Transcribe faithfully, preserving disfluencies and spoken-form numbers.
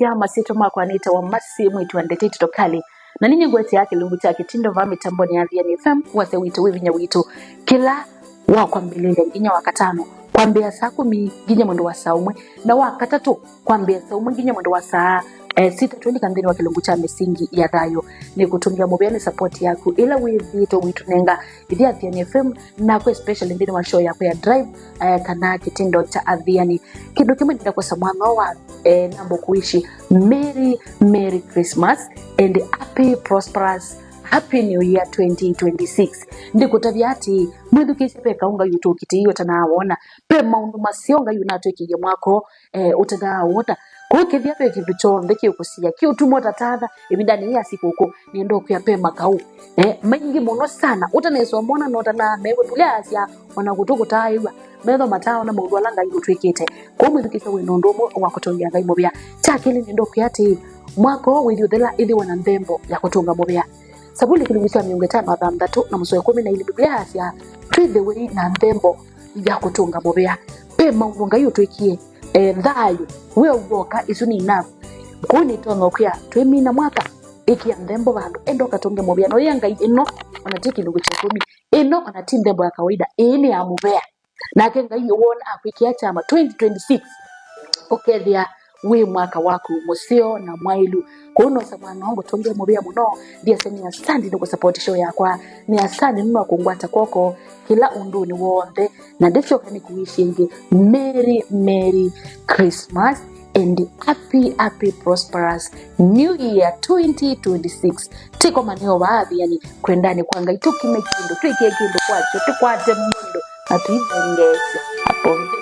Wasya, masyĩtwa makwa nĩtawa Masi, mwĩĩtu wa Ndete Itutokali, na nĩ nĩngwetee kĩlungu kya kĩtindo vaa mĩtambonĩ ya Athiani F M, wasya witũ wĩ vinya witũ, kĩla wa kwambĩlĩlya nginya wa katano, kwambĩa saa kũmi nginya mwendo wa saa ũmwe, na wa katatũ kwambĩa saa ũmwe nginya mwendo wa saa eh, sita. Twĩlika nthĩnĩ wa kĩlungu kya mĩsingi ya thayũ. Nĩkũtũngĩa mũvea nĩ support yaku ĩla wĩthĩĩtwe ũitũnenga ĩthi Athiani F M, nakwa especially nthĩnĩ wa show yakwa ya Drive, eh, kana kĩtindo kya Athiani. Kĩndũ kĩmwe nĩndakwesa mwana wa eh, nambo kuishi Merry, Merry Christmas and Happy Prosperous Happy New Year twenty twenty-six. Ndĩkũtavya atĩ, mwĩthukĩĩsye ve kaũ Ngai ũtũkitĩie ũtanawona. Ve maũndũ maseo Ngai ũnatwĩkĩie mwako eh, ũtanawona. Kwoou kethĩa ve kĩndũ kyonthe kĩũkũsia, kĩũtuma ũtatatha ĩvindanĩ yĩĩ ya sikũkũ, nĩenda ũkwĩa ve makaũ. Eh, maingĩ mũno sana, ũtanesa ũmona na ũtanamewe, Biblia yasya, ona kũtũ kũtaaĩw'a, metho mataaona maũndũ ala Ngai ũtwĩkĩte. Kwoou mwĩthukĩĩsye wĩ na ũndũ ũmwe wa kũtũngĩa Ngai mũvea. Kya kelĩ nĩndokwĩa atĩĩ, mwaka ũũ wĩthi ũthela ĩthĩwa na nthembo ya kũtũnga mũvea. Savuli kĩlungu kya mĩongo ĩtano na thanthatũ na mũsoa ĩkũmi na ilĩ, Biblia yasya, twĩthĩwei na nthembo ya kũtũnga mũvea. Ve maũndũ Ngai ũtwĩkie, e, thayũ, wĩa ũvoka, isu nĩ enough. Kũu nĩtonya ũkwĩa, twĩmina mwaka, ĩkĩa nthembo vandũ, enda ũkatũnge mũvea. Na ũyĩa Ngai, ĩno ona ti kĩlungu kya ĩkũmi, ĩno ona ti nthembo ya kawaida, ĩĩ nĩ ya mũvea. Nake Ngai wona akwĩkĩa kyama twenty twenty-six, ũkethĩa wĩ mwaka waku mũseo na mwaĩlu. Kwoou nosa mwana wangu tũnge mũvea mũno, ndiasya nĩ asandi nĩ kũsupport show yakwa, nĩ asandi nũndũ wa kũngwata kw'oko kĩla ũndũnĩ w'onthe, na ndĩsyoka nĩkũwishĩ ĩngĩ Merry, Merry Christmas and Happy, Happy Prosperous New Year twenty twenty-six. Tĩkomanĩo vaa Athiani, kwendani kwa Ngai, tũkime kĩndũ, twĩkĩe kĩndũ kwakyo, tũkwate mũndũ na tũithengeesya. Apo